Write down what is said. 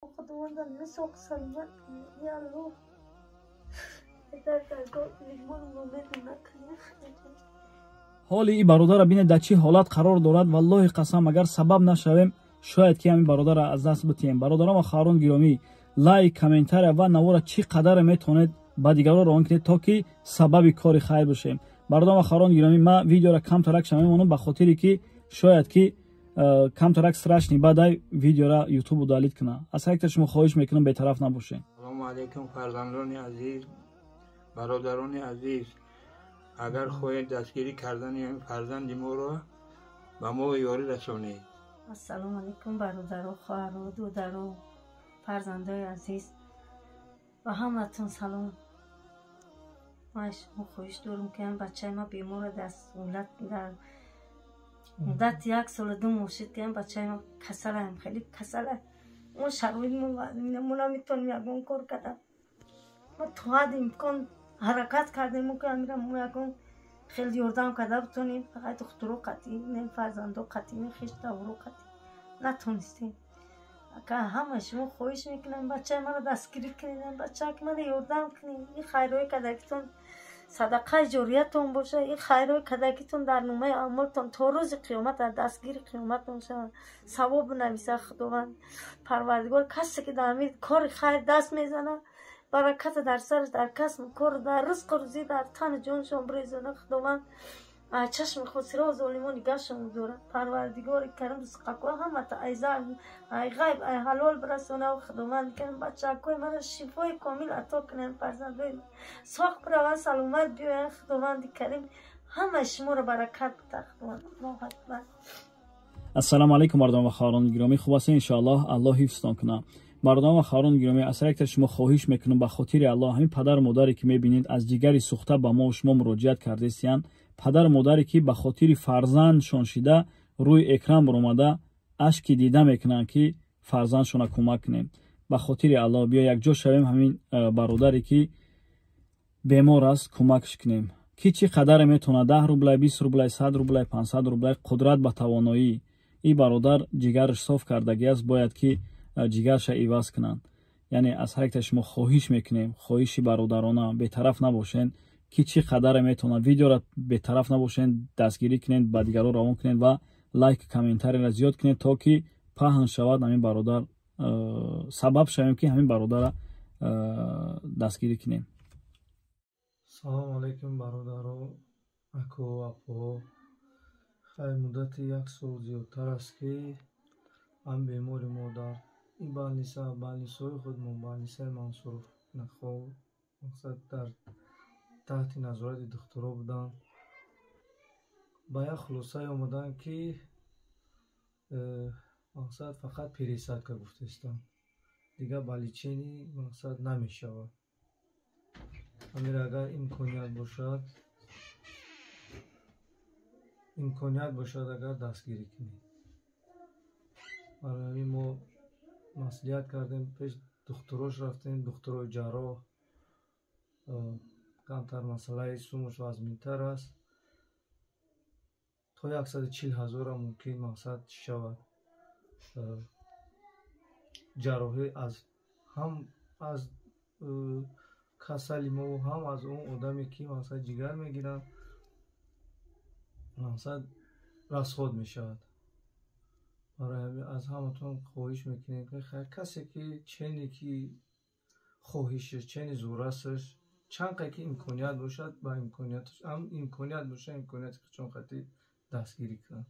Худованда мисоқ саломат кунед, я Аллоҳ. Дар даргоҳ меҳмону накунед. Ҳоли ин бародара бинед, дар чӣ ҳолат қарор дорад. Валлоҳи қасам, агар сабаб нашавем, шояд ки ҳамин бародара аз даст битиҳем. Бародарон ва хоҳарон гиромӣ, лайк, комментария ва навора чӣ қадаре метавонед, ба дигарон равон кунед, то ки сабаби кори хайр бошем. Бародарон ва хоҳарон гиромӣ, ман видеора камтарак шамемонам, ба хотире ки шояд ки камтарак страшный бадай видеора Ютуб удалить кунад. Аз ҳар шумо хоҳиш мекунам, бетараф набошед. Салому алайкум, фарзандони азиз, бародарони азиз. Агар хоҳед дастгирӣ кардани ҳамин фарзанди моро, ба мо ёрӣ расонед. Ассалому алайкум, бародаро, хоҳаро, додаро, фарзандои азиз, ба ҳаматон салом. Ман шумо хоҳиш дорам, ки ҳам бачаи ма бемора дар муддати 1 солу 2 моҳ шуд, ки ҳам бачаи ма касалаем, хеле касала. Мо шароит мо наметавонем ягон кор карда. Мо то ҳадди имкон ҳаракат кардем, ки амира мо ягон хеле ёрдам карда битонем, фақат духтуро қатъӣ не, фарзандо қатъӣ не, хештаворо қатъӣ натонистем. Ака, ҳама шумо хоҳиш мекунам, бачаи маро дастгирӣ кунед, бачаки мара ёрдам кунед. Ин хайрҳои кардагитон садақаи ҷориятон бошад, ин хайрҳои кардагитон дар номаи аъмолтон то рӯзи қиёмат дар дастгири қиёматон шавад, савоб бинависад Худованд Парвардигор. Касе ки дар ҳамин кори хайр даст мезанад, бараката дар сараш, дар касбу кор, дар ризқу рӯзӣ, дар тану ҷоншон бирезона. Худованд чашми хосиро золимо нигаҳшон дорад. Парвардигори карим ризқако ҳамата ай ай ғайб, ай ҳалол бирасона. Худованд карим бачакои мара шифои комил ато кунанд, фарзандои соқ бираванд, саломат биёянд. Худованди карим ҳамаи шуморо баракат бида. Худованд, Аллоҳу акбар. Ассалому алайкум, бародарон ва хоҳарони гиромӣ, хуб ҳастед? Иншоаллоҳ, Аллоҳ ҳифзтон кунад. Бародарон ва хоҳарони гиромӣ, аз ҳар шумо хоҳиш мекунам, ба хотири Аллоҳ, ҳамин падару модаре ки мебинед, аз ҷигари сӯхта ба мо шумо муроҷиат кардесиянд, падару модаре ки ба хотири фарзандшон шида рӯи экран баромада ашки дида мекунанд, ки фарзандшона кӯмак кунем. Ба хотири Аллоҳ, биё якҷо шавем, ҳамин бародаре ки бемор аст, кӯмакш кунем. Ки чӣ қадаре метавонад: 10 рублай, 20 рублай, 100 рублай, 500 рублай, қудрат ба тавоноӣ. Ин бародар ҷигараш соф кардагӣ аст, бояд ки ҷигарша иваз кунанд. Яъне аз ҳар яктаи шумо хоҳиш мекунем, хоҳиши бародарона, бетараф набошед. Ки чӣ қадаре метавонад, видеора бетараф набошед, дастгирӣ кунед, ба дигарон равон кунед ва лайк, комментарияро зиёд кунед, то ки паҳн шавад ҳамин бародар, сабаб шавем, ки ҳамин бародара дастгирӣ кунем. Салому алайкум, бародаро, аку, апо. Хай, муддати як сол зиёдтар аст, ки ҳам бемори мо дар ин больница, больницаҳои худмон, больницаи Мансуров нахов, мақсад, дар таҳти назорати духтуро буданд. Ба як хулосае омаданд, ки мақсад, фақат пересадка гуфтаистанд, дигар ба лечение, мақсад, намешавад. Амир, агар имконият бошад, агар дастгирӣ кунед. Барои ҳамин мо маслиҳат кардем, пеш духтурош рафтем, духтурои ҷарроҳ. Камтар масъалаи сумаш вазминтар аст, то 140 ҳазора мумкин, мақсад, чӣ шавад, ҷарроҳӣ аз ҳам аз касали мо, ҳам аз он одаме, ки, мақсад, ҷигар мегиранд, мақсад, расход мешавад. Барои ҳамин аз ҳаматон хоҳиш мекунем, ки касе ки чене ки хоҳишаш, чени зӯрасташ, чанд қай ки имконият бошад, ба имконияташ имконият бошад, имконияти чон қатӣ дастгирӣ кунанд.